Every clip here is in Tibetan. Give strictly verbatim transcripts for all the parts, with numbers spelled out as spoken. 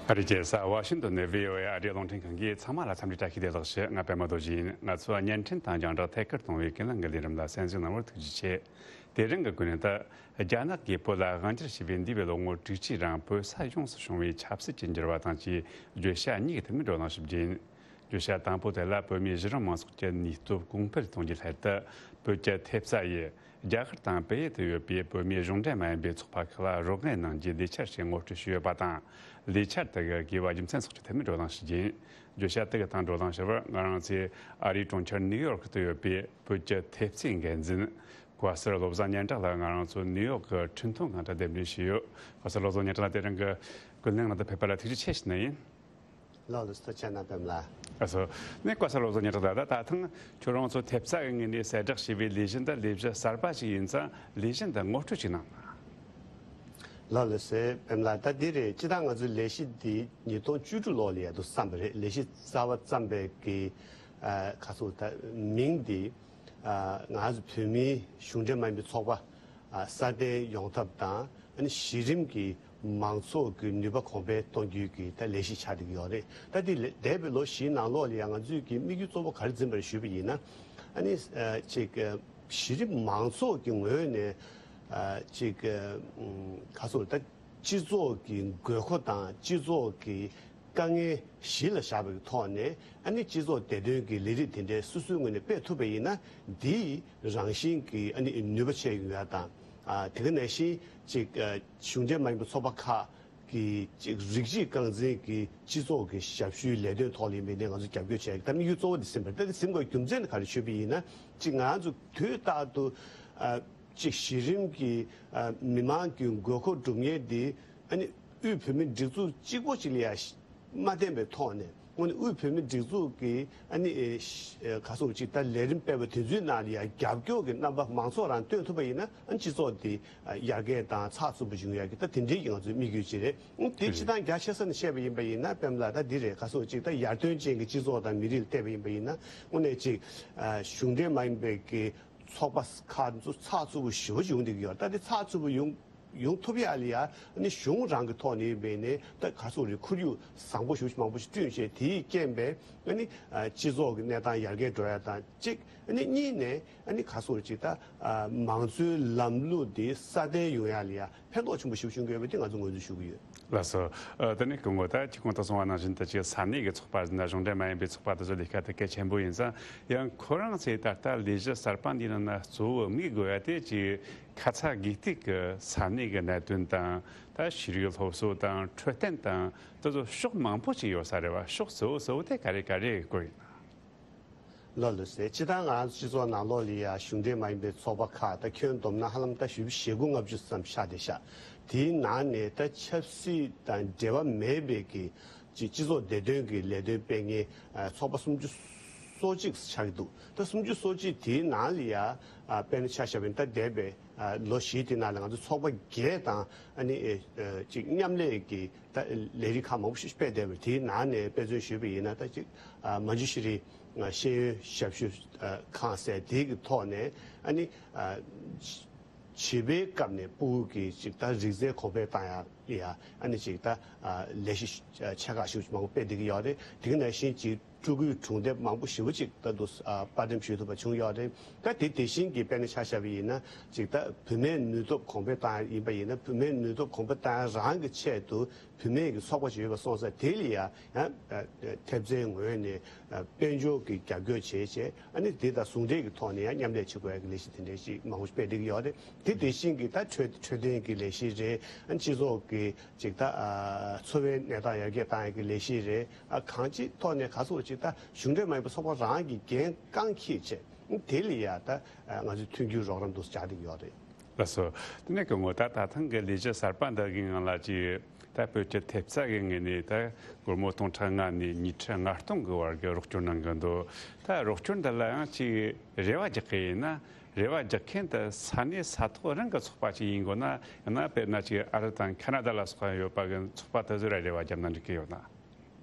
ཨ་རིའི་རྒྱལ་ས་ཝ་ཤིང་ཏོན་ནས་བྷི་ཨོ་ཨེ་ཨ་རིའི་རླུང་འཕྲིན་ཁང་གིས་ཚང་མ་ལ་འཚམས་འདྲི་བཀྲ་ཤིས་བདེ་ལེགས་ཞུ། ང་པད་མ་རྡོ་རྗེ་ཡིན། ང་ཚོས་བརྙན་འཕྲིན་དང་རྒྱང་བསྒྲགས་ཐད་ཀར་གཏོང་བའི་ཀུན་གླེང་གི་ལས་རིམ་ལ་གསན་གཟིགས་གནང་བར་ཐུགས་རྗེ་ཆེ། དེ་རིང་གི་ཀུན་གླེང་དུ། རྒྱ་ནག་གིས་བོད་ལ་དབང་སྒྱུར་བྱས་པའི་འདས་པའི་ལོ་ངོ་དྲུག་ཅུའི་རིང་བོད་ས་ཡོངས་སུ་བྱུང་བའི་ཆབ་སྲིད་ཀྱི་འགྱུར་བ་དང་བཅས་བརྗོད་བྱ་གཉིས་ཀྱི་ཐད་ནས་བགྲོ་གླེང་ཞིབ་རྒྱས་ཡིན། བརྗོད་བྱ་དང་པོ་དེ་ལ་བོད་མིའི་གཞི་རིམ་མང་ཚོགས་ཀྱི་ནུས་སྟོབས་གོང་འཕེལ་གཏོང་རྒྱུའི་སླད་དུ། བོད་ཀྱི་ཐེབས་རྩ་ཡིས་རྒྱ་གར་དང་བལ་ཡུལ་དུ་ཡོད་པའི་བོད་མིའི་གཞུང་འབྲེལ་མ་ཡིན་པའི་ཚོགས་པ་ཁག་ལ་རོགས་དངུལ་གནང་རྒྱུའི་ལས་འཆར་ཞིག་ངོ་སྤྲོད་བྱས་ཡོད་པ་དང་། ལས་འཆར་དེ་གི་དགོས་པ་རྒྱུ་མཚན་སོགས་ཀྱི་ཐད་ནས་བགྲོ་གླེང་ཞིག་བྱས་ཡིན། བརྗོད་བྱ་དེ་གི་སྟེང་བགྲོ་གླེང་ཞུ་བར་ང་རང་ཚོས་ཨ་རིའི་གྲོང་ཁྱེར་ནིའུ་ཡོག་ཏུ་ཡོད་པའི་བོད་ཀྱི་ཐེབས་རྩའི་འགན་འཛིན་གོ་སར་བློ་བཟང་སྙན་གྲགས་ལགས་ང་རང་ཚོ་ནིའུ་ཡོག་གི་ཁྲིན་ཏུང་ཁང་དུ་གདན་འདྲེན་ཞུས་ཡོད། གོ་སར་བློ་བཟང་སྙན་གྲགས་ལགས་དེ་རིང་གི་ཀུན་གླེང་ནང་དུ་ཕེབས་པ་ལ་ཐུགས་རྗེ་ཆེ་ཞུ་ནི་ཡིན། ལགས་ལགས་སོ། ཐུགས་རྗེ་གནང་པད་མ་ལགས། ལགས་སོ། ནས་གོ་སར་བློ་བཟང་སྙན་གྲགས་ལགས། ད་ད་ཐེངས་ཁྱོད་རང་ཚོ་ཐེབས་རྩ་གི་ངོས་ནས་གསལ་བསྒྲགས་བྱས་པའི་ལས་གཞི་འདི་ལས་གཞི་གསར་པ་ཞིག་ཡིན་ཙང་ལས་གཞི་འདི་ངོ་སྤྲོད་ཅིག་གནང་། ལགས་ལགས་སོ། པད་མ་ལགས། ད་འདི་རེད། སྤྱིར་བཏང་ང་ཚོའི་ལས་གཞི་འདི་ཉིས་སྟོང་བཅུ་དྲུག་ལོ་ལ་ཡ་དུ་བརྩམས་པ་རེད། ལས་གཞི་གསར་པ་བརྩམས་པའི་གི་ཨ་ག་ཚོད་ད་མིང་འདི་ཨ་ང་ཚོ་བོད་མིའི་གཞུང་འབྲེལ་མ་ཡིན་པའི་ཚོགས་པ་ཨ་སྲ་བརྟན་ཡོང་ཐབས་དང་། ཨ་ནི་གཞི་རིམ་གྱི་མང་ཚོགས་ཀྱི་ནུས་པ་གོང་འཕེལ་གཏོང་རྒྱུའི་གི་ད་ལས་གཞི་ཆགས་བསྡད་ཀྱི་ཡོད་རེད། ད་དེ་ལས་འདས་པའི་ལོ་བཞིའི་ནང་ལོགས་ལ་ཡང་ང་ཚོས་ཀྱི་དམིགས་ཡུལ་གཙོ་བོ་ག་རེ་འཛིན་པ་རེད་ཞུས་པ་ཡིན་ན། ཨ་ནི་ཨ་ཅིག་ཨ་གཞི་རིམ་མང་ཚོགས་ཀྱི་ངོས་ནས་ཨ་ཅིག་ཨ་ག་ཚོད་ད་སྤྱི་ཚོགས་ཀྱི་དགོས་མཁོ་དང་སྤྱི་ཚོགས་ཀྱི་དཀའ་ངལ་གཞི་ལ་བཞག་པའི་ཐོག་ནས། ཨ་ནི་སྤྱི་ཚོགས་བདེ་དོན་གྱི་ལས་རིགས་དེ་འདྲའི་སོ་སོའི་ངོས་ནས་སྤེལ་ཐུབ་པ་ཡིན་ན། འདིའི་རང་བཞིན་གྱི་ཨ་ནི་ནུས་པ་ཆེ་ཡོང་ཡ་དང་། ཨ་དེ་ག་ནང་བཞིན་ཅིག་ཨ་གཞུང་འབྲེལ་མ་ཡིན་པའི་ཚོགས་པ་ཁག་གི་ཅིག་རིགས་གཅིག་རྐང་འཛིན་གྱི་སྤྱི་ཚོགས་ཀྱི་ཞབས་ཞུའི་ལས་དོན་ཐོག་ལ་ཡིན་པའི་ནས་ང་ཚོ་རྒྱབ་སྐྱོར་བྱས། ད་དམིགས་ཡུལ་གཙོ་བོ་འདི་ཟིན་པ་རེད། ད་འདི་ཟིན་དགོས་རྒྱུ་མཚན་ག་རེ་ཞུས་པ་ཡིན་ན། ཅིག་ང་ཚོ་དུས་རྟག་ཏུ་ཨ་ཅིག་གཞི་རིམ་གྱི་ཨ་མི་མང་གི་དགོས་མཁོ་སྒྲུབ་མཁན་འདི་ཨ་ནི་དབུས་བོད་མི་སྒྲིག་འཛུགས་གཅིག་པོ་གཅིག་ལ་ཡ་མ་བརྟེན་པའི་ཐོག་ནས། དངོས་གནས་དབུས་བོད་མི་སྒྲིག་འཛུགས་ཀྱི་ཨ་ནི་ཨེ་ཤ་ཨེ་ག་ཚོད་ཅིག་ད་ལས་རིམ་སྤེལ་བ་དེ་ཚོའི་ནང་ལ་ཡ་རྒྱབ་སྐྱོར་གྱི་རྣམ་པ་མང་ཚོགས་རང་སྟོན་ཐུབ་པ་ཡིན་ན། ཨ་ནི་སྤྱི་ཚོགས་འདི་ཨ་ཡར་རྒྱས་དང་ཚགས་ཚུད་པོ་བྱུང་ཡ་གི་ད་དེ་འདྲའི་གི་ང་ཚོའི་དམིགས་ཡུལ་ཅིག་རེད། ཨང་དེ་སྤྱི་བཏང་རྒྱ་ཆེ་ས་ནས་བཤད་པ་ཡིན་པ་ཡིན་ན། པད་མ་ལགས། ད་འདི་རེད། ག་ཚོད་ཅིག་ད་ཡར་ཐོན་ཅན་གྱི་སྤྱི་ཚོགས་དང་མི་རིགས་ལ་བལྟས་པ་ཡིན་པ་ཡིན་ན། དངོས་གནས་ཅིག་ཨ་གཞུང་འབྲེལ་མ་ཡིན་པའི་གི་ཚོགས་པ་ཁག་ཚོ་ཚགས་ཚུད་པོ་ཞེ་པོ་ཅིག་ཡོང་བསྡད་ཀྱི་ཡོད། ད་དེ་ཚགས་ཚུད་པོ་ཡོང་ཡོང་ཐུབ་ཡ་ལ་ཡ། ཨ་ནི་གཞུང་རང་གི་ཐོག་ནས་ཡིན་པའི་ནས་ད་ག་ཚོད་རེད། ཁོར་ཡུག་བཟང་པོ་ཞེ་པོ་ཅིག་མང་པོ་ཞིག་བསྐྲུན་བྱས། དེའི་རྐྱེན་པས་ཨ་ནི་ཨ་སྤྱི་ཚོགས་ཀྱི་གནས་སྟངས་ཡར་རྒྱས་འགྲོ་ཡ་དང་གཅིག་ཨ་ནི་གཉིས་ནས་ཨ་ནི་ག་ཚོད་ཅིག་ད་ཨ་མང་གཙོའི་ལམ་ལུགས་དེ་སྲ་བརྟན་ཡོང་ཡ་ལ་ཡ་ཕན་ཐོགས་ཆེན་པོ་ཞེ་པོ་ཅིག་ཡོང་གི་ཡོད་པ་དེ་ང་ཚོ་ངོས་འཛིན་ཞུ་གི་ཡོད། ལགས་སོ། ཨ་དེ་ནས་སྐུ་ངོ་ད་ཅིག་གོང་དུ་གསུངས་པ་ནང་བཞིན་དུ་ཅིག་ས་གནས་ཀྱི་ཚོགས་པ་ཟིན་ན་གཞུང་འབྲེལ་མ་ཡིན་པའི་ཚོགས་པ་དེ་ཚོ་ལས་ཀ་དེ་གལ་ཆེན་པོ་ཡིན་ཙང་། ཡང་ཁོ་རང་ཚོས་ད་ལྟ་ལས་གཞི་གསར་པ་འདིའི་ནང་ན་གཙོ་བོ་དམིགས་དགོས་ཡ་དེ་ཅིག་ཁ་ཚ་དགོས་གཏུགས་ཀྱི་ས་གནས་ཀྱི་གནད་དོན་དང་། ད་ཕྱི་རོལ་སློབ་གསོ་དང་འཕྲོད་བསྟེན་དང་། དེ་ཚོ་ཕྱོགས་མང་པོ་ཅིག་ཡོད་ས་རེད་བ། ཕྱོགས་གཙོ་བོ་གཙོ་བོ་དེ་ག་རེ་ག་རེ་བཀོད་ཡོད་ན། ལགས་ལགས་སོ། སྤྱིར་བཏང་ང་རང་ཚོ་སྤྱི་ཚོགས་ནང་ལོགས་ལ་ཡ་གཞུང་འབྲེལ་མ་ཡིན་པའི་ཚོགས་པ་ཁག་ད་ཁྱོན་བསྡོམས་ན་ཧ་ལམ་ད་བཞི་བཅུ་ཞེ་དགུ་ལྔ་བཅུ་ཙམ་ཤར་བསྡད་ཤག་དེའི་ནང་ནས་ད་ཆབ་སྲིད་དང་འབྲེལ་བ་མེད་པའི་གི་ཅིག་སྤྱི་ཚོགས་བདེ་དོན་གྱི་ལས་དོན་སྤེལ་མཁན་ཨ་ཚོགས་པ་སུམ་ཅུ་སོ་གཅིག་ཆགས་ཀྱི་འདུག་ད་སུམ་ཅུ་སོ་གཅིག་དེའི་ནང་ལ་ཡ་ཨ་དཔེར་ན་ཆ་བཞག་པ་ཡིན་ན། ད་འདས་པའི་ཨ་ལོ་བཞི་དེའི་ནང་ལ་ང་ཚོ་ཚོགས་པ་བརྒྱད་དང་ཨ་ནི་ཨེ་ཨ་ཅིག་མཉམ་ལས་ཀྱི་ད་ལས་རིགས་ཁག་མང་པོ་ཞིག་སྤེལ་བསྡད་པ་རེད། དེའི་ནང་ནས་དཔེ་མཚོན་ཞུས་པ་ཡིན་ན། ད་ཅིག་ཨ་མ་ཇུ་ཤི་རི་ཤེས་ཡོན་ཞབས་ཞུ་ཨ་ཁང་ཟེར་དེའི་གི་ཐོག་ནས་ཨ་ནི་ཨ་བྱིས་པའི་སྐབས་ནས་ཕྲུ་གུ་གི་ཅིག་ད་རིག་རྩལ་གོང་འཕེལ་བཏང་ཡ་ལ་ཡ་ཨ་ནི་ཅིག་ད་ཨ་ལས་གཞི་ཆེ་ཁག་ཞིག་མང་པོ་སྤེལ་བསྡད་ཀྱི་ཡོད་རེད། དེ་ག་ནང་བཞིན་ཅིག་ཕྲུ་གུའི་སྒྲུང་དེབ་མང་པོ་ཞེ་པོ་ཅིག་ད་དུང་ཨ་དཔར་འགྲེམས་ཞུ་ཐུབ་པ་བྱུང་ཡོད་རེད། ད་དེ་དེ་བཞིན་གྱི་དཔེར་ན་ཆ་བཞག་པ་ཡིན་ན། ཅིག་ད་བུད་མེད་ནུས་སྟོབས་གོང་འཕེལ་བཏང་ཡ་ཡིན་པ་ཡིན་ན། བུད་མེད་ནུས་སྟོབས་གོང་འཕེལ་བཏང་ཡ་རང་གི་ཆེད་དུ་བུད་མེད་ཀྱི་ཚོགས་པ་ཞིག་ཡོད་པ་སོང་ཙང་། དེ་ལ་ཡ་ཡང་ཨ་ཨ་ཐེབས་རྩའི་ངོས་ནས་ཨ་དཔལ་འབྱོར་གྱི་རྒྱབ་སྐྱོར་བྱས་བྱས། ཨ་ནི་དེ་དང་ཟུང་འབྲེལ་གྱི་ཐོག་ནས་ཡང་མཉམ་ལས་བྱེད་དགོས་ཡ་གི་ལས་གཞི་དེ་འདྲའི་ཞིག་མང་པོ་ཞིག་སྤེལ་བསྡད་ཀྱི་ཡོད་རེད། དེ་དེ་བཞིན་གྱི་ད་འཕྲོད་འཕྲོད་བསྟེན་གྱི་ལས་གཞི་རེད། ཨ་ནི་སྤྱི་ཚོགས་ཀྱི་ཅིག་ད་ཨ་འཚོ་བའི་གནས་སྟངས་ཡར་རྒྱས་བཏང་ཡ་གི་ལས་གཞི་རེད། ཨ་གང་ཅིའི་ཐོག་ནས་ག་ཚོད་ཅིག་ད་གཞུང་འབྲེལ་མ་ཡིན་པའི་ཚོགས་པ་རང་གི་འགན་རྐང་འཁྱེར་བྱས། དེ་ལ་ཡ་ད་ང་ཚོས་མཐུན་འགྱུར་རོགས་རམ་དུ་བྱ་བསྡད་ཀྱི་ཡོད་རེད། ལགས་སོ། དེ་ནས་སྐུ་ངོ་ད་ད་ཐེངས་ཀྱི་ལས་གཞི་གསར་པ་འདི་གི་ནང་ལ་ཅིག་ད་བོད་ཀྱི་ཐེབས་རྩ་གི་ངོས་ནས་ད་སྒོར་མོ་སྟོང་ཕྲག་ལྔ་ནས་ཉིས་ཁྲི་ལྔ་སྟོང་གི་བར་གྱི་རོགས་སྐྱོར་གནང་གི་འདུག་ད་རོགས་སྐྱོར་འདི་ལ་ཡང་ཅིག་རེ་བ་རྒྱག་གི་ཡིན་ན། རེ་བ་རྒྱག་མཁན་དེ་ས་གནས་ས་ཐོག་རང་གི་ཚོགས་པ་ཅིག་ཡིན་དགོས་ན། ཡང་ན་དཔེར་ན་ཅིག་ཨ་རི་དང་ཁ་ན་ཌ་ལ་སོགས་ཡོད་པ་གི་ཚོགས་པ་དེ་ཚོ་ལ་རེ་བ་བརྒྱབ་ན་འགྲིག་གི་ཡོད་ན།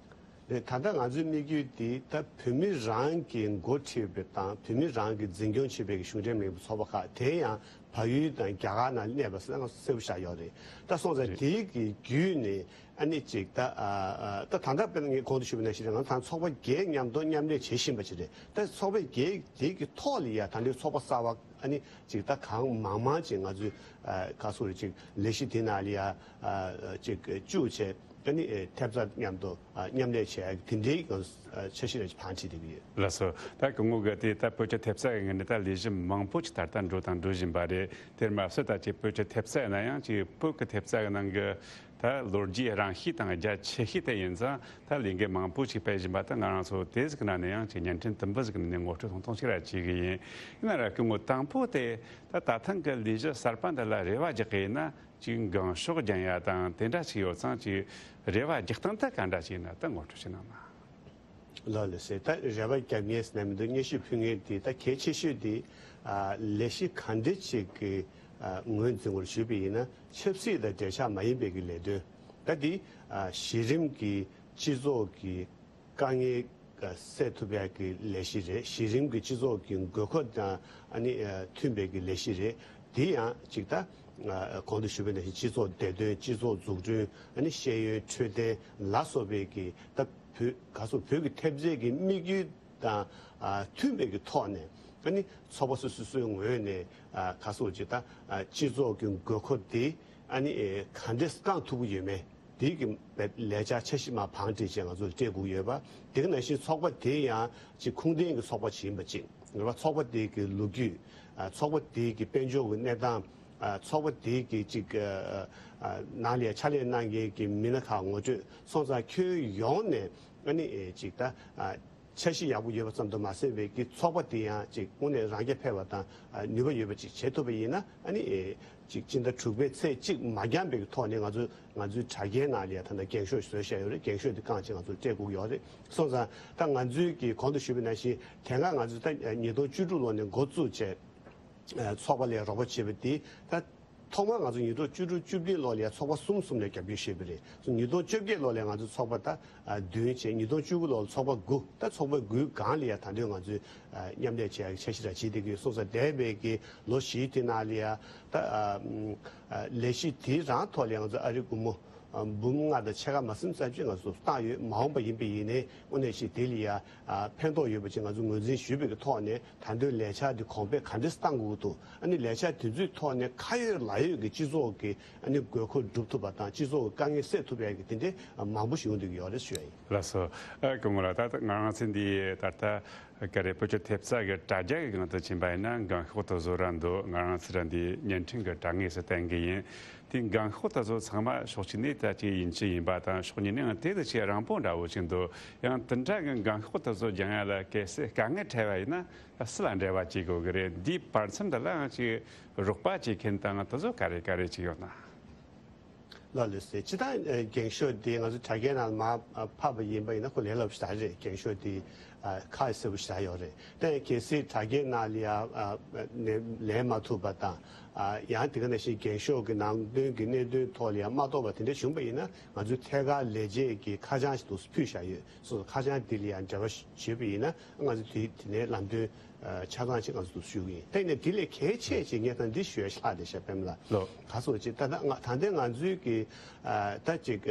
ད་ལྟ་ང་ཚོའི་དམིགས་ཡུལ་འདི་ད་བོད་མི་རང་གི་འགོ་ཁྲིད་པའི་དང་བོད་མི་རང་གི་འཛིན་སྐྱོང་བྱེད་པའི་གཞུང་འབྲེལ་མིན་པའི་ཚོགས་པ་ཁག་དེ་ཡང་བལ་ཡུལ་དང་རྒྱ་གར་ནང་གནས་པ་ཟེར་ན་ང་ཚོ་གསལ་པོ་ཆགས་ཡོད་རེད། ད་སོང་ཙང་རེད། དེའི་གི་བརྒྱུད་ནས་ཨ་ནི་ཅིག་ད་ཨ་ཨ་ད་ད་ལྟ་དཔེར་ན་ངས་གོང་དུ་ཞུས་པ་ནང་བཞིན་རེད། ང་ཚང་ཚོགས་པ་བརྒྱད་མཉམ་དུ་མཉམ་ལས་བྱེད་བཞིན་པ་ཅིག་རེད། ད་ཚོགས་པ་བརྒྱད་དེ་གི་ཐོག་ལ་ཡ་ད་ལྟའི་ཚོགས་པ་གསར་བ་ཨ་ནི་ཅིག་ད་གང་མང་མང་ཅིག་ང་ཚོས་ཨ་ག་སོ་རེ་ཅིག་ལས་གཞི་དེ་ནང་ལ་ཡ་ཨ་ཅིག་བཅུག་བྱས། ཨ་ནི་ཨེ་ཐེབས་རྩ་མཉམ་དུ་ཨ་མཉམ་ལས་བྱས་དེ་འདྲའི་ཨ་འཆར་གཞི་རེ་བང་བྲིས་བསྡད་ཀྱི་ཡོད། ལགས་སོ། ད་སྐུ་ངོ་གིས་དེ་ད་བོད་ཀྱི་ཐེབས་རྩ་ཡི་ངོས་ནས་ད་ལས་གཞི་མང་པོ་ཅིག་ད་ལྟ་འགྲོ་དང་འགྲོ་བཞིན་པ་རེད། དེར་མ་ཟད་ད་ཅིག་བོད་ཀྱི་ཐེབས་རྩ་ཡིན་ན་ཡང་ཅིག་བོད་ཀྱི་ཐེབས་རྩ་གི་ནང་གི་ད་ལོ་རྒྱུས་རིང་ཤོས་དང་རྒྱ་ཆེ་ཤོས་དེ་ཡིན་ཙང་ད་ལས་འགུལ་མང་པོ་ཅིག་སྤེལ་བཞིན་པ་ད་ང་རང་ཚོ་དེ་ཟིག་གི་ནང་ནས་ཡང་ཅིག་བརྙན་འཕྲིན་དུམ་བུ་ཟིག་གི་ནང་ནས་ངོ་སྤྲོད་ཐུང་ཐུང་ཞིག་ར་བྱེད་ཀྱི་ཡིན། ཡིན་ན་ར་སྐུ་ངོ་དང་པོ་དེ་ད་ད་ཐེངས་ཀྱི་ལས་གཞི་གསར་པ་འདི་ལ་རེ་བ་རྒྱག་གི་ཡིན་ན། ཅིག་འགེངས་ཤོག་རྒྱག་ཡ་དང་དེ་འདྲ་ཅིག་ཡོད་ཙང་ཅིག་རེ་བ་རྒྱག་སྟངས་དེ་ག་འདྲ་ཅིག་ཡིན་ན་ད་ངོ་སྤྲོད་ཅིག་གནང་ན། ལགས་ལགས་སེ། ད་རེ་བ་རྒྱག་མཁན་ཟེར་ན་མི་འདུག་སྙན་ཞུ་ཕུལ་མཁན་དེ་ད་གལ་ཆེ་ཤོས་དེ་ཨ་ལས་གཞི་ག་འདྲ་ཅིག་གི་ཨ་ངོས་འཛིན་སྐོར་ཞུས་པ་ཡིན་ན། ཆབ་སྲིད་དང་འབྲེལ་ཆགས་མ་ཡིན་པའི་གི་ལས་དོན། ད་དེ་ཨ་གཞི་རིམ་གྱི་སྤྱི་ཚོགས་ཀྱི་དཀའ་ངལ་སེལ་ཐུབ་ཡག་གི་ལས་གཞི་རེད། གཞི་རིམ་གྱི་སྤྱི་ཚོགས་ཀྱི་དགོས་མཁོ་དང་ཨ་ནི་མཐུན་པའི་གི་ལས་གཞི་རེད། དེ་ཡང་ཅིག་ད་གོང་དུ་ཞུས་པ་ནང་བཞིན་སྤྱི་ཚོགས་བདེ་དོན། སྤྱི་ཚོགས་འཛུགས་སྐྲུན། ཨ་ནི་ཤེས་ཡོན་འཕྲོད་བསྟེན་ལ་སོགས་པའི་གི་ད་བོད་ག་སོ་བོད་ཀྱི་ཐེབས་རྩའི་གི་དམིགས་ཡུལ་དང་མཐུན་པའི་གི་ཐོག་ནས་ཨ་ནི་ཚོགས་པ་སོ་སོ་སོའི་ངོས་ནས་ག་སོ་ཅིག་ད་སྤྱི་ཚོགས་ཀྱི་དགོས་མཁོ་དེ་ཨ་ནི་ག་འདྲས་བསྐང་ཐུབ་ཀྱི་ཡོད་མེད། དེ་གི་ལས་འཆར་འཆར་གཞི་མར་བང་བསྒྲིགས་བྱས་ང་ཚོར་སྤྲད་དགོས་ཡོད་པ། དེ་ག་ནང་བཞིན་ཚོགས་པ་དེ་ཡང་ཅིག་ཁུངས་ལྡན་གྱི་ཚོགས་པ་ཅིག་ཡིན་པ་ཅིག་རེད་པ། ཚོགས་པ་དེ་གི་ལོ་རྒྱུས། ཨ་ཚོགས་པ་དེ་གི་དཔལ་འབྱོར་གྱི་གནས་སྟངས། ཨ་ཚོགས་པ་དེ་གི་ཅིག་ཨ་ཨ་ནང་ལ་ཡང་ཕྱག་ལས་གནང་མཁན་གྱི་མི་སྣ་ཁག་ངོ་སྤྲོད་སོང་ཙང་ཁྱོན་ཡོངས་ནས་ཨ་ནི་ཨེ་ཅིག་ད་ཨ། འཆར་གཞི་ཡག་པོ་ཡོད་པ་ཙམ་དུ་མ་ཟད་པའི་གི་ཚོགས་པ་དེ་ཡང་ཅིག་དངོས་གནས་རང་རྐྱ་འཕེར་བ་དང་ཨ་ནུས་པ་ཡོད་པ་ཅིག་བྱེད་ཐུབ་པ་ཡིན་ན། ཨ་ནི་ཨེ་ཅིག་སྤྱི་ཟླ་དྲུག་པའི་ཚེས་གཅིག་མ་འགྱངས་པའི་གི་ཐོག་ནས་ང་ཚོ་ང་ཚོའི་དྲ་རྒྱའི་ནང་ལ་ཡང་ད་ལྟ་འགེངས་ཤོག་བཟོས་བཞག་ཡོད་རེད། འགེངས་ཤོག་དེ་བསྐངས་བྱས་ང་ཚོར་སྤྲད་དགོས་ཡོད་རེད། སོང་ཙང་ད་ང་ཚོའི་གི་གོང་དུ་ཞུས་པ་ནང་བཞིན་དེ་སྔ་ང་ཚོས་ད་ཉིས་སྟོང་བཅུ་དྲུག་ལོ་ནས་འགོ་བཙུགས་བྱས། ཚོགས་པ་ལ་རོགས་པ་བྱེད་པ་དེ་ད་ཐོག་མར་ང་ཚོ་ཉིས་སྟོང་བཅུ་དྲུག་བཅུ་བདུན་ལོ་ལ་ཚོགས་པ་གསུམ་གསུམ་ལ་རྒྱབ་སྐྱོར་ཞུས་པ་རེད། ཉིས་སྟོང་བཅོ་བརྒྱད་ལོ་ལ་ང་ཚོ་ཚོགས་པ་ད་བདུན་བྱས། ཉིས་སྟོང་བཅུ་དགུ་ལོ་ལ་ཚོགས་པ་དགུ། ད་ཚོགས་པ་དགུའི་སྒང་ལ་ད་ལྟ་ང་ཚོས་མཉམ་ལས་བྱེད་ཡག་འཆར་གཞི་ར་བྱེད་བསྡད་ཀྱི་ཡོད། སོང་ཙང་འདས་པའི་གི་ལོ་བཞི་དེ་ནང་ལ་ད་ལས་གཞི་དེ་རང་ཐོག་ལ་ང་ཚོ་ཨ་རི་སྒོར་མོ་འབུམ་ལྔ་དང་ཕྱེད་ཀ་མ་ཟིན་ཙམ་ཅིག་ང་ཚོ་བཏང་ཡོད། མ་འོངས་པ་ཡིན་པ་ཡིན་ནའི་དངོས་གནས་ཤིག་དེ་ལ་ཡ་ཕན་ཐོགས་ཡོད་པ་ཅིག་ང་ཚོ་ངོས་འཛིན་ཞུས་པའི་གི་ཐོག་ནས་ད་དུང་ལས་འཆར་འདི་གོང་འཕེལ་ག་འདྲས་གཏང་དགོས་འདུག་ཨ་ནི་ལས་འཆར་དེ་ཚོའི་ཐོག་ནས་ཁ་ཡོད་ལག་ཡོད་ཀྱི་སྤྱི་ཚོགས་ཀྱི་ཨ་ནི་དགོས་མཁོ་སྒྲུབ་ཐུབ་པ་དང་སྤྱི་ཚོགས་ཀྱི་དཀའ་ངལ་སེལ་ཐུབ་ཡག་གི་དེ་འདྲའི་མང་པོ་ཞིག་ཡོང་བསྡད་ཀྱི་ཡོད་རེད་ཞུ་ཡ་ཡིན། ལགས་སོ། ཨ་སྐུ་ངོ་ལགས། ད་ང་རང་ཚོ་འདི་ད་ལྟ་ག་རེ་བོད་ཀྱི་ཐེབས་རྩ་གི་དྲ་རྒྱ་གི་སྒང་དུ་ཕྱིན་པ་ཡིན་ན་འགེངས་ཤོག་དེ་ཚོ་ར་འདུག་ང་རང་ཚོ་ར་འདི་བརྙན་འཕྲིན་གྱི་དྲ་ངོས་སུ་བསྟན་གྱི་ཡིན། དེ་འགེངས་ཤོག་དེ་ཚོ་ཚང་མ་ཕྱོགས་གཅིག་ནས་ད་ཅིག་ཡིན་གཅིག་ཡིན་པ་དང་ཕྱོགས་གཉིས་ནས་ཡང་དེ་དང་ཅིག་རིང་པོ་འདྲ་བོ་ཅིག་འདུག་ཡང་དེ་འདྲ་གི་འགེངས་ཤོག་དེ་ཚོ་རྒྱག་ཡ་ལ་གལ་སྲིད་དཀའ་ངལ་འཕྲད་པ་ཡིན་ན་ད་སུ་ལ་འབྲེལ་བ་བྱེད་དགོས་ཀྱི་རེད། འདིའི་བར་མཚམས་དེ་ལའང་ཅིག་རོགས་པ་བྱེད་མཁན་དང་དེ་ཚོ་ག་རེ་ག་རེ་ཅིག་ཡོད་ན། ལགས་ལགས་སེ། སྤྱིར་བཏང་འགེངས་ཤོག་འདི་ང་ཚོ་དྲ་རྒྱའི་ནང་མར་ཕབ་པ་ཡིན་པ་ཡིན་ན་ཁོ་ལས་སླ་པོ་ཞེ་དྲག་རེད། འགེངས་ཤོག་འདི་ཁ་གསལ་པོ་ཞེ་དྲག་ཡོད་རེད། ད་གལ་སྲིད་དྲ་རྒྱའི་ནང་ལ་ཡ་ལེན་མ་ཐུབ་པ་དང་། ཡང་དེ་ག་ནང་བཞིན་འགེངས་ཤོག་གི་ནང་དོན་གྱི་གནད་དོན་ཐོག་ལ་ཡ་མ་རྟོགས་པ་དེ་འདྲ་བྱུང་བ་ཡིན་ན་ང་ཚོའི་ཐད་ཀར་ལས་བྱེད་ཀྱི་ཁ་བྱང་ཞིག་ཏུ་ཕུལ་བཞག་ཡོད། སོ་སོ་ཁ་བྱང་འདི་ལ་ཡང་འབྲེལ་བ་བྱེད་པ་ཡིན་ན་ང་ཚོ་དེ་དེ་ནས་ལམ་སྟོན་ཆ་ཚང་ཅིག་ང་ཚོ་ཞུ་གི་ཡིན། ད་ཡིན་ནའི་དེ་ལས་གལ་ཆེ་ཅིག་ངས་ད་འདི་ཞུ་ཡ་ཤ་སྟག་རེད་ཤག་པད་མ་ལགས། ལགས། ག་སོ་ཅིག་ད་ད་ང་ད་ལྟ་ང་ཚོའི་གི་ད་ཅིག་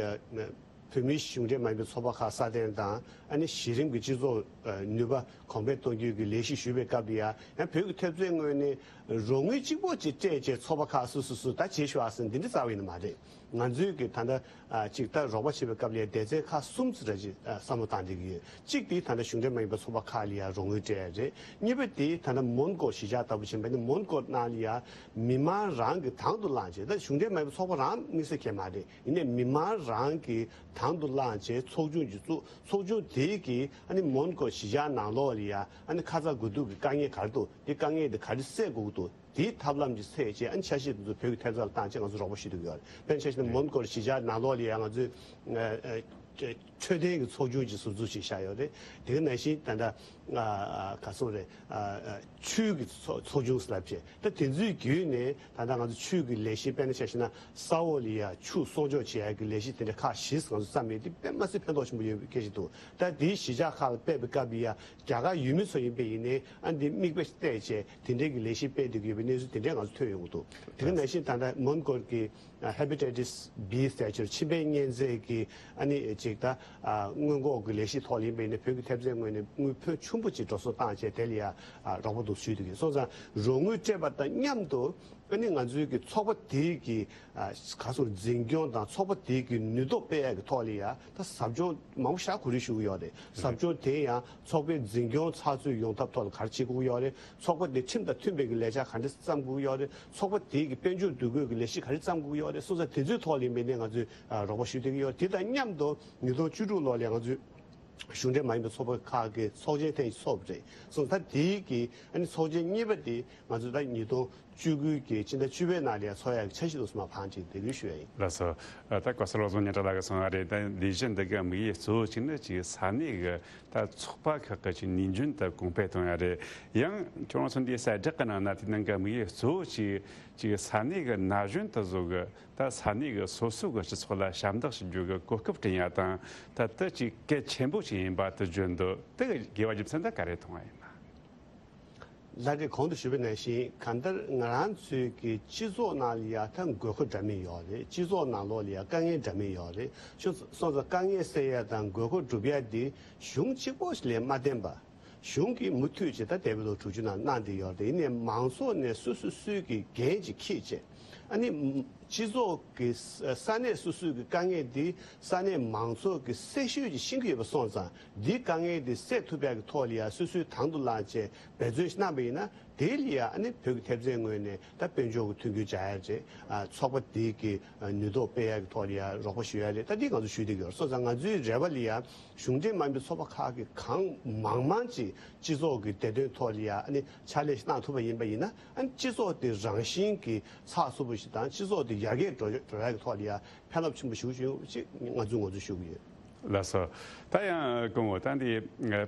བོད་མིའི་གཞུང་འབྲེལ་མ་ཡིན་པའི་ཚོགས་པ་ཁག་སྲ་བརྟན་དང་ཨ་ནི་གཞི་རིམ་གྱི་སྤྱི་ཚོགས་ནུས་པ་གོང་འཕེལ་གཏོང་རྒྱུའི་གི་ལས་གཞི་ཞུ་བའི་སྐབས་ལ་ཡ་ཡང་བོད་ཀྱི་ཐེབས་རྩའི་ངོས་ནས་རོགས་དངུལ་གཅིག་པོ་ཅིག་སྤྲད་བྱས་ཚོགས་པ་ཁག་སུ་སུ་སུ་ད་བྱེད་ཤོག་ཨ་ཟེར་འདི་འདྲ་རྩ་བ་ཡིན་ནི་མ་རེད། ང་ཚོའི་གི་ད་ལྟ་ཨ་ཅིག་ད་རོགས་པ་བྱེད་པའི་སྐབས་ལ་ཡ་སྡེ་ཚན་ཁག་གསུམ་ཙམ་རེ་ཅིག་ཨ་བསམ་བློ་བཏང་བསྡད་ཀྱི་ཡོད། གཅིག་དེ་ད་ལྟ་གཞུང་འབྲེལ་མ་ཡིན་པའི་ཚོགས་པ་ཁག་ལ་ཡ་རོགས་དངུལ་སྤྲད་ཡ་རེད། གཉིས་པ་དེ་ད་ལྟ་མོན་གྷོ་གཞིས་ཆགས་ལྟ་བུ་ཕྱིན་པ་ཡིན་ན་མོན་གྷོ་ནང་ལ་ཡ་མི་མང་རང་གི་དང་དུ་བླངས་བྱས། ད་གཞུང་འབྲེལ་མ་ཡིན་པའི་ཚོགས་པ་རང་དམིགས་བསལ་གང་ཡང་མ་རེད། ཡིན་ནའི་མི་མང་རང་གི་དང་དུ་བླངས་བྱས་ཚོགས་ཆུང་ཅིག་བཙུགས། ཚོགས་ཆུང་དེ་གིས་ཨ་ནི་མོན་གྷོ་གཞིས་ཆགས་ནང་ལོགས་ལ་ཡ་ཨ་ནི་ཁ་ཚ་དགོས་གཏུགས་ཀྱི་དཀའ་ངལ་ག་རེ་འདུག་དེ་དཀའ་ངལ་དེ་ག་རེ་སེལ་དགོས་ཀྱི་འདུག་དེའི་ཐབས་ལམ་གྱི་ཚད་བཅས་ཨ་ནི་འཆར་གཞི་དེ་ཚོ་བོད་ཀྱི་ཐེབས་རྩ་ལ་བཏང་བྱས་ང་ཚོ་རོགས་པ་ཞུ་གི་ཡོད་རེད། དཔེར་ན་ཆ་བཞག་ན་མོན་གྷོ་གཞིས་ཆགས་ནང་ལོགས་ལ་ཡ་ང་ཚོས་ཨ་ འཕྲོད་བསྟེན་གྱི་ཚོགས་ཆུང་ཅིག་ཟུར་འཛུགས་བྱས་བཞག་ཡོད་རེད། དེ་ག་ནང་བཞིན་ད་ལྟ་ཨ་ཨ་ག་སོང་རེད། ཨ་ཨ་ཆོས་ཀྱི་ཚོགས་ཚོགས་ཆུང་ཟེར་ལབ་བྱས། ད་དེ་ཚོའི་བརྒྱུད་ནས་ད་ལྟ་ང་ཚོ་ཆོས་ཀྱི་ལས་གཞི། དཔེར་ན་ཆ་བཞག་ན་ས་འོག་ལ་ཡ་ཆུ་གསོག་འཇོག་བྱེད་ཡ་གི་ལས་གཞི་དེ་འདྲ་ཁག་བཞི་ང་ཚོ་བརྩམས་ཡོད། དེ་དཔེ་མ་སྲིད་ཕན་ཐོགས་ཆེན་པོ་ཡོད་པའི་སྐད་ཆ་འདུག་ད་དེའི་གཞིས་ཆགས་ཁག་ལ་ཕེབས་པའི་སྐབས་ལ་ཡ་རྒྱ་གར་ཡུལ་མི་ཚོ་ཡིན་པ་ཡིན་ནའི་ཨ་འདི་མིག་དཔེ་བལྟས་བྱས་དེ་འདྲའི་གི་ལས་གཞི་སྤེལ་བསྡད་ཀྱི་ཡོད་པའི་གནས་ཚུལ་དེ་འདྲ་ང་ཚོ་ཐོན་ཡོང་གི་འདུག་དེ་ག་ནང་བཞིན་ད་ལྟ་མོན་གྷོར་གྱི་ཧེ་པ་ཊའི་ཊི་སི་བྷི་ཟེར་ཆེད་ཆིམ་པའི་གཉན་ཚད་ཀྱི་ཨ་ནི་ཅིག་ད་ཨ་སྔོན་འགོག་གི་ལས་གཞི་ཐོག་ལ་ཡིན་པ་ཡིན་ན་བོད་ཀྱི་ཐེབས་རྩའི་ངོས་ནས་དངུལ་ཕོན་ཆེན་པོ་ཅིག་འགྲོ་སོང་བཏང་བྱས་དེ་ལ་ཡ་ཨ་རོགས་པ་འདུག་ཞུས་འདུག་གི་སོང་ཙང་རོགས་དངུལ་སྤྲད་པ་དང་མཉམ་དུ་ཨ་ནི་ང་ཚོའི་གི་ཚོགས་པ་དེའི་གི་ཨ་ག་སོང་འཛིན་སྐྱོང་དང་ཚོགས་པ་དེའི་གི་ནུས་སྟོབས་སྤེལ་ཡག་གི་ཐོག་ལ་ཡ་ད་ཟབ་སྦྱོང་མང་པོ་ཞེ་དྲག་གོ་སྒྲིག་ཞུ་གི་ཡོད་རེད། ཟབ་སྦྱོང་དེ་ཡང་ཚོགས་པའི་འཛིན་སྐྱོང་ཚགས་ཚུད་ཡོང་ཐབས་ཐོག་ལ་ག་རེ་བྱེད་དགོས་ཀྱི་ཡོད་རེད། ཚོགས་པ་དེ་ཁྲིམས་དང་མཐུན་པའི་གི་ལས་འཆར་ག་འདྲ་བརྩམ་དགོས་ཀྱི་ཡོད་རེད། ཚོགས་པ་དེའི་གི་དཔལ་འབྱོར་འདུ་འགོད་ཀྱི་ལས་གཞི་ག་རེ་བརྩམ་དགོས་ཀྱི་ཡོད་རེད། སོང་ཙང་དེ་ཚོའི་ཐོག་ལ་ཡིན་པ་ཡིན་ནའི་ང་ཚོས་ཨ་རོགས་པ་ཞུ་བསྡད་ཀྱི་ཡོད་རེད། དེ་དང་མཉམ་དུ་ཉིས་སྟོང་བཅུ་དྲུག་ལོ་ལ་ང་ཚོས་གཞུང་འབྲེལ་མ་ཡིན་པའི་ཚོགས་པ་ཁག་གི་ཚོགས་ཆེན་ཐེངས་ཤིག་ཚོགས་པ་རེད། སོང་ཙང་ད་དེའི་གི་ཨ་ནི་ཚོགས་ཆེན་གཉིས་པ་དེ་ང་ཚོས་ད་ཉིས་སྟོང་བཅུ་དགུ་གི་ཕྱི་ཟླ་བཅུ་པའི་ནང་ལ་ཡ་ཚོགས་ཡག་གི་འཆར་གཞི་འདུག་སེ་མར་བང་བྱས་དེ་གི་ཞུ་ཡ་ཡིན། ལགས་སོ། ད་གོང་ས་བློ་བཟང་སྙན་གྲགས་ལགས་ཀྱིས་གསུངས་པ་རེད། ད་ལས་གཞི་འདི་གི་དམིགས་ཡུལ་གཙོ་བོ་གཅིག་ནི་ཅིག་ས་གནས་གི་ད་ཚོགས་པ་ཁག་གི་ཅིག་ནུས་འཇོན་དེ་གོང་འཕེལ་གཏོང་ཡ་རེད། ཡང་ཁྱོད་རང་ཚོ་འདིའི་གསལ་བསྒྲགས་ཀྱི་ནང་ན་དེ་ནང་གི་དམིགས་ཡུལ་གཙོ་བོ་ཅིག་ཅིག་ས་གནས་གི་ན་གཞོན་དེ་ཚོ་གི་ད་ས་གནས་གི་སོ་སོ་གི་སྤྱི་ཚོགས་ལ་ཞབས་འདེགས་ཞུ་རྒྱུ་གི་གོ་སྐབས་བསྐྲུན་ཡ་དང་། ད་དེ་ཅིག་གལ་ཆེན་པོ་ཞིག་ཡིན་པ་དེ་བརྗོད་འདུག་དེ་གི་དགོས་པ་རྒྱུ་མཚན་དེ་ག་རེ་མཐོང་བ་ཡིན་ན། ལྷག་གིས་གོང་དུ་ཞུས་པ་ནང་བཞིན་གང་ལྟར་ང་རང་ཚོའི་གི་སྤྱི་ཚོགས་ནང་ལ་ཡ་ད་དགོས་མཁོ་འདྲ་མིན་ཡོད་རེད། སྤྱི་ཚོགས་ནང་ལོགས་ལ་ཡ་དཀའ་ངལ་འདྲ་མིན་ཡོད་རེད། ཤོད་སོང་ཙང་དཀའ་ངལ་སེལ་ཡ་དང་དགོས་མཁོ་སྒྲུབ་ཡ་འདི་གཞུང་གཅིག་པོ་ལས་མ་བརྟེན་པ། གཞུང་གིས་མུ་མཐུད་ཅིག་ད་འདས་པའི་ལོ་དྲུག་ཅུ་ནང་གནང་བསྡད་ཡོད་རེད། ཡིན་ནའི་མང་ཚོགས་ནས་སོ་སོ་སོའི་གི་འགན་ཅིག་འཁྱེར་བྱས་ཨ་ནི་སྤྱི་ཚོགས་ཀྱི་ས་ས་གནས་སོ་སོའི་གི་དཀའ་ངལ་འདི་ས་གནས་མང་ཚོགས་ཀྱིས་གསལ་ཤོས་ཅིག་ཤེས་ཀྱི་ཡོད་པ་སོང་ཙང་འདིའི་དཀའ་ངལ་འདི་སེལ་ཐུབ་ཡག་གི་ཐོག་ལ་ཡ་སོ་སོའི་དང་དུ་བླངས་བྱས་འབད་བརྩོན་ཞིག་གནང་པ་ཡིན་ན། དེ་ལ་ཡ་ཨ་ནི་བོད་ཀྱི་ཐེབས་རྩའི་ངོས་ནས་ད་དཔལ་འབྱོར་གྱི་མཐུན་འགྱུར་སྦྱར་ཡ་རེད། ཨ་ཚོགས་པ་དེ་གི་ཨ་ནུས་སྟོབས་སྤེལ་ཡ་གི་ཐོག་ལ་ཡ་རོགས་པ་ཞུ་ཡ་རེད། ད་འདི་ང་ཚོ་ཞུ་བསྡད་ཀྱི་ཡོད་རེད། སོང་ཙང་ང་ཚོའི་རེ་བ་ལ་ཡ་གཞུང་འབྲེལ་མ་ཡིན་པའི་ཚོགས་པ་ཁག་གི་གང་མང་མང་ཅིག་སྤྱི་ཚོགས་ཀྱི་བདེ་དོན་ཐོག་ལ་ཡ་ཨ་ནི་ཕྱག་ལས་ཤིག་གནང་ཐུབ་པ་ཡིན་པ་ཡིན་ན། ཨ་ནི་སྤྱི་ཚོགས་དེ་རང་བཞིན་གྱིས་ཚགས་ཚུད་པོ་ཞིག་དང་སྤྱི་ཚོགས་དེ་ཡར་རྒྱས་འགྲོ་འགྲོ་ཡག་གི་ཐོག་ལ་ཡ་ཕན་རླབས་ཆེན་པོ་ཞིག་བྱུང་ཡོད་ཅེས་ང་ཚོས་ངོ་སྤྲོད་ཞུ་གི་ཡོད། ལགས་སོ། ད་ཡང་སྐུ་ངོ་ད་འདི་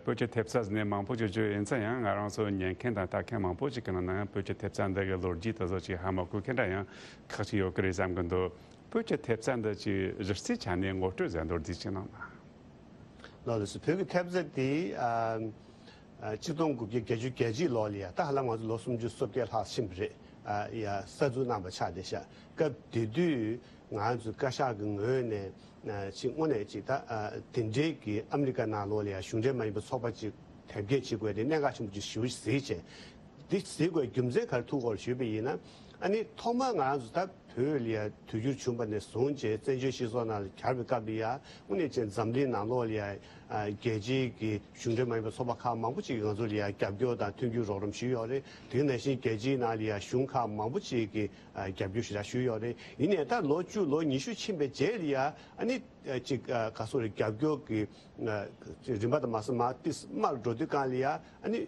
བོད་ཀྱི་ཐེབས་རྩ་ཟེར་ནས་མང་པོ་ཅིག་བརྗོད་ཡིན་ཙང་ཡང་ང་རང་ཚོ་ཉན་མཁན་དང་ལྟ་མཁན་མང་པོ་ཅིག་གི་ནང་ན་ཡང་བོད་ཀྱི་ཐེབས་རྩ་འདི་གི་ལོ་རྒྱུས་དེ་ཚོ་ཅིག་ཧ་མ་གོ་མཁན་འདྲ་ཡང་ཁག་ཅིག་ཡོད་ཀྱི་རེད་བསམ་གི་འདུག་བོད་ཀྱི་ཐེབས་རྩ་འདི་ཅིག་གཞི་རྩའི་ཆ་ནས་ངོ་སྤྲོད་ཟེར་མདོར་བསྡུས་ཅིག་གནང་ན། ལགས་ལགས་སོ། བོད་ཀྱི་ཐེབས་རྩ་དེ་ཨ་ཨ་གཅིག་སྟོང་དགུ་བརྒྱ་བརྒྱད་ཅུ་གྱ་གཅིག་ལོ་ལ་ཡ་ད་ཧ་ལམ་ང་ཚོ་ལོ་སུམ་ཅུ་སོ་བརྒྱད་ལྷག་ཕྱིན་པ་རེད། ཨ་ཡ་གསར་འཛུགས་གནང་པ་ཆགས་བསྡད་ཤག་སྐབས་དེ་དུས་ང་ཚོ་བཀའ་ཤག་གི་ངོས་ནས་ཨ་ཅིག་དངོས་གནས་ཅིག་ད་ཨ་དེ་འདྲའི་གི་ཨ་མི་རི་ཀ་ནང་ལོགས་ལ་ཡ་གཞུང་འབྲེལ་མ་ཡིན་པའི་ཚོགས་པ་ཅིག་དེབ་སྐྱེལ་བྱེད་དགོས་དེ་གནད་འགག་ཆེན་པོ་ཅིག་ཞེ་པོ་ཅིག་གཟིགས་བྱས། འདི་གཟིགས་དགོས་རྒྱུ་མཚན་ག་རེ་ཐུག་གོ་ཞུས་པ་ཡིན་ན། ཨ་ནི་ཐོག་མར་ང་རང་ཚོ་ད་བོད་ལ་ཡ་དུས་འགྱུར་བྱུང་པ་ནས་བཟུང་བྱས་བཙན་བྱོལ་སྤྱི་ཚོགས་ནང་ལ་གྱར་བའི་སྐབས་ལ་ཡ་དངོས་གནས་བྱས་འཛམ་གླིང་ནང་ལོགས་ལ་ཡ་ཨ་རྒྱལ་སྤྱིའི་གི་གཞུང་འབྲེལ་མ་ཡིན་པའི་ཚོགས་པ་ཁག་མང་པོ་ཅིག་གིས་ང་ཚོ་ལ་ཡ་རྒྱབ་སྐྱོར་དང་མཐུན་འགྱུར་རོགས་རམ་ཞུས་ཡོད་རེད། དེ་ནང་བཞིན་རྒྱལ་སྤྱིའི་ནང་ལ་ཡ་གཞུང་ཁག་མང་པོ་ཅིག་གིས་ཨ་རྒྱབ་སྐྱོར་ཞེ་དྲག་ཞུས་ཡོད་རེད། ཡིན་ནའི་ད་ལོ་བཅུ་ལོ་ཉི་ཤུ་ཕྱིན་པའི་རྗེས་ལ་ཡ་ཨ་ནི་ཨ་ཅིག་ཨ་ག་སོ་རེད། རྒྱབ་སྐྱོར་གི་ཨ་རིམ་པ་དང་མ་སོ་མ་ཏིས་དམར་འགྲོ་དུས་གང་ལ་ཡ་ཨ་ནི།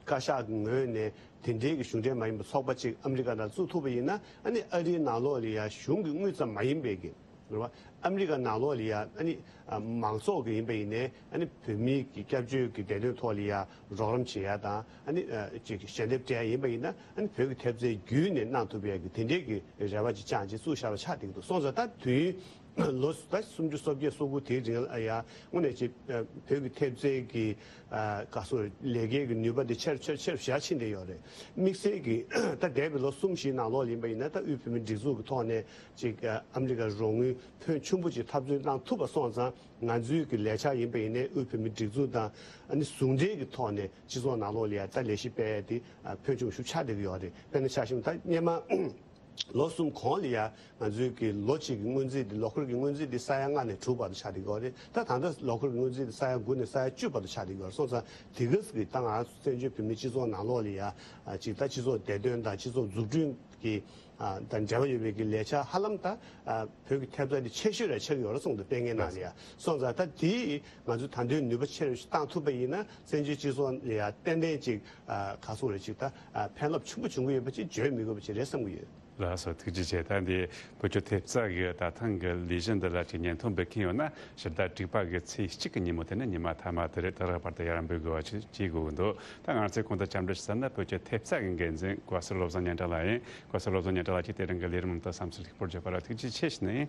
བཀའ་ཤག་གི་ངོས་ནས་དེ་འབྲེལ་གྱི་གཞུང་འབྲེལ་མ་ཡིན་པའི་ཚོགས་པ་གཅིག་ཨ་མི་རི་ཀ་ནང་བཙུགས་ཐུབ་པ་ཡིན་ན། ཨ་ནི་ཨ་རིའི་ནང་ལོགས་ལ་ཡ་གཞུང་གི་དངུལ་ཙམ་མ་ཡིན་པའི་གི་རེད་བ། ཨ་མི་རི་ཀ་ནང་ལོགས་ལ་ཡ་ཨ་ནི་ཨ་མང་ཚོགས་ཀྱི་ཡིན་པ་ཡིན་ནའི་ཨ་ནི་བོད་མིའི་གི་སྐྱབས་བཅོལ་གྱི་བདེ་དོན་ཐོག་ལ་ཡ་རོགས་རམ་བྱེད་ཡ་དང་ཨ་ནི་ཨ་ཅིག་ཞལ་འདེབས་སྤྲད་ཡ་ཡིན་པ་ཡིན་ན། ཨ་ནི་བོད་ཀྱི་ཐེབས་རྩའི་བརྒྱུད་ནས་གནང་ཐུབ་ཡ་གི་དེ་འབྲེལ་གྱི་རེ་བ་ཅིག་བཅངས་བྱས་བཙུགས་བཞག་པ་ཆགས་བསྡད་ཀྱི་འདུག་སོང་ཙང་ད་དུས་ཡུན་ལོ་ད་སུམ་ཅུ་སོ་བརྒྱད་སོ་དགུ་དེའི་རིང་ལ་ཡ་དངོས་གནས་ཅིག་ཨ་བོད་ཀྱི་ཐེབས་རྩའི་གི་ཨ་ག་སོ་ལས་ཀའི་གི་ནུས་པ་དེ་ཆེར་ཆེར་ཆེར་ཞར་ཕྱིན་བསྡད་ཡོད་རེད། དམིགས་བསལ་གྱི་ད་འདས་པའི་ལོ་གསུམ་བཞིའི་ནང་ལོགས་ཡིན་པ་ཡིན་ན། ད་དབུས་བོད་མིའི་སྒྲིག་འཛུགས་ཀྱི་ཐོག་ནས་ཅིག་ཨ་ཨ་མི་རི་ཀ་རོགས་དངུལ་ཕོན་ཆེན་པོ་ཅིག་འཐབ་རྩོད་གནང་ཐུབ་པ་སོང་ཙང་། ང་ཚོའི་གི་ལས་འཆར་ཡིན་པ་ཡིན་ནའི་དབུས་བོད་མིའི་སྒྲིག་འཛུགས་དང་ཨ་ནི་ཟུང་འབྲེལ་གྱི་ཐོག་ནས་སྤྱི་ཚོགས་ནང་ལོགས་ལ་ཡ་ད་ལས་གཞི་སྤེལ་ཡ་དེ་ཨ་ཕོན་ཆེན་པོ་ཞིག་ཆགས་བསྡད་ཀྱི་ཡོད་རེད། དཔེར་ན་ཆ་བཞག་ན་ད་སྔོན་མ། ལོ་གསུམ་གོང་ལ་ཡ་ང་ཚོའི་གི་ལོ་གཅིག་གི་སྔོན་རྩིས་དེ་ལོ་འཁོར་གྱི་སྔོན་རྩིས་དེ་ས་ཡ་ལྔ་ནས་དྲུག་བར་དུ་ཆགས་བསྡད་ཀྱི་ཡོད་རེད། ད་ད་ལྟ་ལོ་འཁོར་གྱི་སྔོན་རྩིས་དེ་ས་ཡ་དགུ་ནས་ས་ཡ་བཅུ་བར་དུ་ཆགས་བསྡད་ཀྱི་ཡོད་རེད། སོང་ཙང་དེ་ག་ཙམ་གྱི་ད་ང་ཚོ་བཙན་བྱོལ་བོད་མིའི་སྤྱི་ཚོགས་ནང་ལོགས་ལ་ཡ་ཨ་ཅིག་ད་སྤྱི་ཚོགས་བདེ་དོན་དང་སྤྱི་ཚོགས་འཛུགས་སྐྲུན་གྱི་ ཨ་དང་འབྲེལ་བ་ཡོད་པའི་གི་ལས་འཆར་ཧ་ལམ་ད་ཨ་བོད་ཀྱི་ཐེབས་རྩ་དེ་ཆེ་ཤོས་ར་ཆགས་ཀྱི་ཡོད་རེད་གསུངས་འདུག་དཔེ་ངན་ནང་ལ་ཡ་སོང་ཙང་ད་དེ་ང་ཚོས་ད་དུང་ནུས་པ་ཆེ་རུ་བཏང་ཐུབ་པ་ཡིན་ན་བཙན་བྱོལ་སྤྱི་ཚོགས་ལ་ཡ་ཏན་ཏན་ཅིག་ཨ་ག་སོང་རེད་ཅིག་ད་ཨ་ཕན་རླབས་ཆེན་པོ་བྱུང་གི་ཡོད་པ་ཅིག་བརྗོད་མི་དགོས་པ་ཅིག་རེད་བསམ་གྱི་ཡོད། ལགས་སོ། ཐུགས་རྗེ་ཆེ། ད་འདི་བོད་ཀྱི་ཐེབས་རྩ་གི་ད་ཐེངས་ཀྱི་ལས་གཞི་འདི་ལ་ཅིག་བརྙན་ཐུང་འབུལ་མཁན་ཡོད་ན་ཕྱི་ཟླ་དྲུག་པ་གི་ཚེས་གཅིག་གི་ཉིན་མོ་དེ་ནི་ཉི་མ་མཐའ་མ་དེ་རེད། དེ་རག་བར་དུ་ཡར་འབུལ་དགོས་པ་ཅིག་བྱེད་དགོས་ཀྱི་འདུག་ད་ང་ཚོས་གོང་དུ་བཅར་འདྲི་ཞུ་ས་ནི་བོད་ཀྱི་ཐེབས་རྩ་གི་འགན་འཛིན་བཀའ་ཟུར་བློ་བཟང་ཉི་ཁྲ་ལགས་ཡིན། བཀའ་ཟུར་བློ་བཟང་ཉི་ཁྲ་ལགས་ཀྱིས་དེ་རིང་གི་ལས་རིམ་ནང་དུ་བསམ་ཚུལ་ལེགས་པོར་བརྗོད་པ་ལ་ཐུགས་རྗེ་ཆེ་ཞུ་ནི་ཡིན།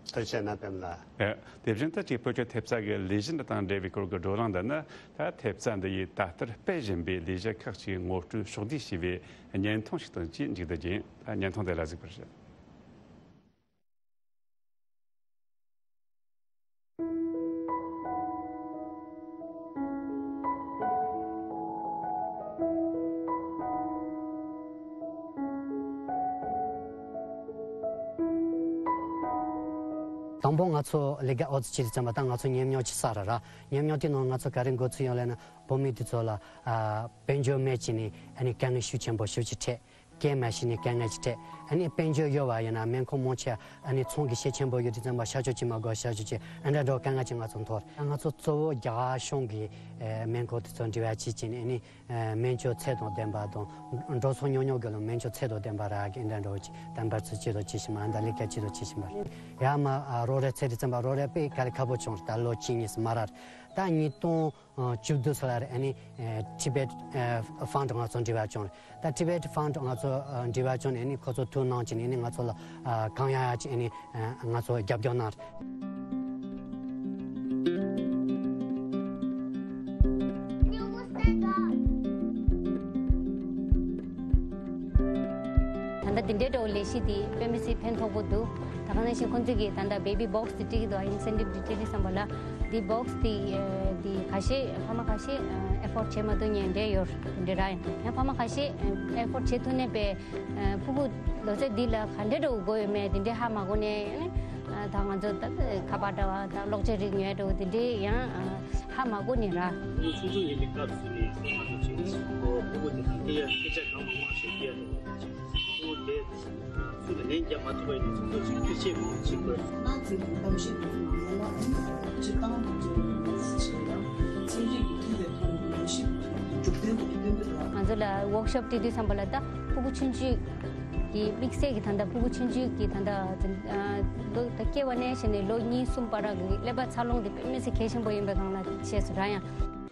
ཐུགས་རྗེ་གནང་པདྨ་ལགས། ཨེ། དེ་བཞིན་དུ་ཅིག་བོད་ཀྱི་ཐེབས་རྩ་གི་ལས་གཞི་འདི་དང་འབྲེལ་བའི་སྐོར་གྱི་བགྲོ་གླེང་འདི་ནི་ད་ཐེབས་རྩ་འདི་ཡིས་ད་ལྟར་སྤེལ་བཞིན་པའི་ལས་གཞི་ཁག་ཅིག་ངོ་སྤྲོད་ཕྱོགས་བསྡུས་བྱས་པའི་བརྙན་ཐུང་ཞིག་དང་བཅས་མཇུག་བསྡུ་རྒྱུ་ཡིན། ད་བརྙན་ཐུང་དེ་ལ་གཟིགས་པར་ཞུ། དང་པོ་ང་ཚོ་ལས་ཀ་འོ་ཙི་བྱེད་དུས་ཙམ་པ་ད་ང་ཚོ་ཉམས་མྱོང་ཅིག་བསགས་ར་ར། ཉམས་མྱོང་དེ་ནང་ང་ཚོ་ག་རེ་འགོ་ཚུགས་ཡོང་ལབ་ན་བོད་མི་དེ་ཚོ་ལ་ཨ་དཔལ་འབྱོར་མེད་ཅིག་ནས་ཨ་ནི་དཀའ་ངལ་ཤུགས་ཆེན་པོ་ཤུགས་ཆེ་འཕྲད། སྐྱེས་མ་ཤི་ནས་དཀའ་ངལ་ཅིག་འཕྲད། ཨ་ནི་དཔལ་འབྱོར་ཡོད་པ་ཡིན་ན་སྨན་ཁང་མང་ཆེ་ཨ་ནི་ཚོང་གི་ཤེད་ཆེན་པོ་ཡོད་དུས་ཙམ་པ་ཤར་ཕྱོགས་ཅིག་མ་དགོས་ཤར་ཕྱོགས་ཅིག་ཨ་འདྲ་འགྲོ་དཀའ་ངལ་ཅིག་ང་ཚོ་འཐོར། ང་ཚོ་གཙོ་བོ་རྒྱ་གར་གཞུང་གི་ཨ་སྨན་ཁང་དེ་ཚོ་འབྲེལ་བ་བྱེད་ཅིག་ནས་ཨ་ནི་ཨ་སྨན་བཅོས་ཚད་དང་ལྡན་པ་དང་འགྲོ་སོང་ཉུང་ཉུང་གི་ལ་སྨན་བཅོས་ཚད་དང་ལྡན་པ་རག་གི་ཨ་འདྲ་འགྲོ་ཅིག་དམ་པར་ཚུལ་བྱེད་དང་བྱེད་བཞིན་པ་ཨ་འདྲ་ལས་ཀ་བྱེད་དང་བྱེད་བཞིན་པ་རེད། ཡར་མར་ཨ་རོགས་རེ་འཚོལ་དུས་ཙམ་པ་རོགས་རེ་དཔེ་དཀའ་ལས་ཁག་པོ་བྱུང་རེད། ད་ལོ་གཅིག་གཉིས་སུ་མ་རག་རེད། ད་ཉིས་སྟོང་བཅུ་བདུན་ཙམ་ལ་རེད། ཨ་ནི་ཨ་Tibet ཨ་Fund ང་ཚོ་འབྲེལ་བ་བྱུང་རེད། ད་Tibet Fund ང་ཚོ་ཨ་འབྲེལ་བ་བྱུང་ནས་ཨ་ནི་ཁོ་ཚོ་ཐུགས་སྣང་བྱས་ནས་ཨ་ནི་ང་ཚོ་ལ་ཨ་གང་ཡག་ཡག་ཅིག་ཨ་ནི་ཨ་ང་ཚོ་རྒྱབ་སྐྱོར་གནང་རེད། ད་ལྟ་འདི་འདྲའི་འདྲ་བོ་ལས་གཞི་དེ་དཔེ་མི་སྲིད་ཕན་ཐོགས་པོ་འདུག་ད་ག་ནང་བཞིན་ཁོང་ཚོས་ཀྱིས་ད་ལྟ་baby box དེ་སྤྲད་ཀྱི་འདུག incentive དེ་སྤྲད་དུས་ཙམ་པ་ལ་འདི་box དེ་ཨ་དེ་ཁ་ཤས་ཕ་མ་ཁ་ཤས་ཨ་afford བྱེད་མ་ཐུབ་མཁན་འདྲ་ཡོད་རེད། དེ་འདྲ་ར་ཡིན་ཡང་ཕ་མ་ཁ་ཤས་ཨ་afford བྱེད་ཐུབ་ནས་པའི་ཨ་ཕྲུ་གུ་ལོ་ཚད་འདི་ལ་ག་འདྲ་འདྲ་བོ་དགོས་ཡོད་མེད་དེ་འདྲ་ཧ་མ་གོ་ནས་ཨ་ནི་ཨ་ད་ང་ཚོ་ད་ཁ་པར་འདྲ་བ་དང་གློག་ཆས་རིགས་ཉོས་འདྲ་བོ་དེ་འདྲ་ཡང་ཨ་ཧ་མ་གོ་ནས་ར། ཕྲུ་གུ་ཆུང་ཆུང་ཡིན་པའི་སྐབས་སུ་ནས་ང་ཚོ་ཅིག་ཕྲུ་གུ་དེ་དང་སྐད་ཡ་སྐད་ཆ་གང་མང་མང་ཞིག་སྐད་ཡ་དེ་ལ་ཅིག་ཕྲུ་གུ་དེ་ཚུར་ལ་ལན་རྒྱག་མ་ཐུབ་པ་ཡིན་ན་སོ་སོ་ཅིག་ཁེར་ཆད་མང་ཅིག་དགོས། ང་ཚོའི་གཏམ་བཤད་དེ་ཚོ་ནང་ལ་ཨ་ནི་སྤྱིར་བཏང་དུ་ཚོ་ནང་ལ་ཚན་རིག་གི་ཐད་ལ་ཐོན་པའི་ཞིབ་ཏུ་ཐོན་པའི་འཇུག་རྟེན་དུ་སྟོན་གྱི་འདུག་ང་ཚོ་ལ་workshop སྤྲད་དུས་ཙམ་པ་ལ་ད་ཕྲུ་གུ་ཆུང་ཆུང་གི་དམིགས་བསལ་གྱི་ད་ལྟ་ཕྲུ་གུ་ཆུང་ཆུང་གི་ད་ལྟ་ལོ་ད་སྐྱེ་བ་ནས་བྱས་ནས་ལོ་གཉིས་གསུམ་བར་གྱི་ཀླད་པ་འཚར་ལོངས་དེ་དཔེ་མི་སྲིད་གལ་ཆེན་པོ་ཡིན་པའི་སྒང་ལ་བཤད་སོང་ར་ཡང་།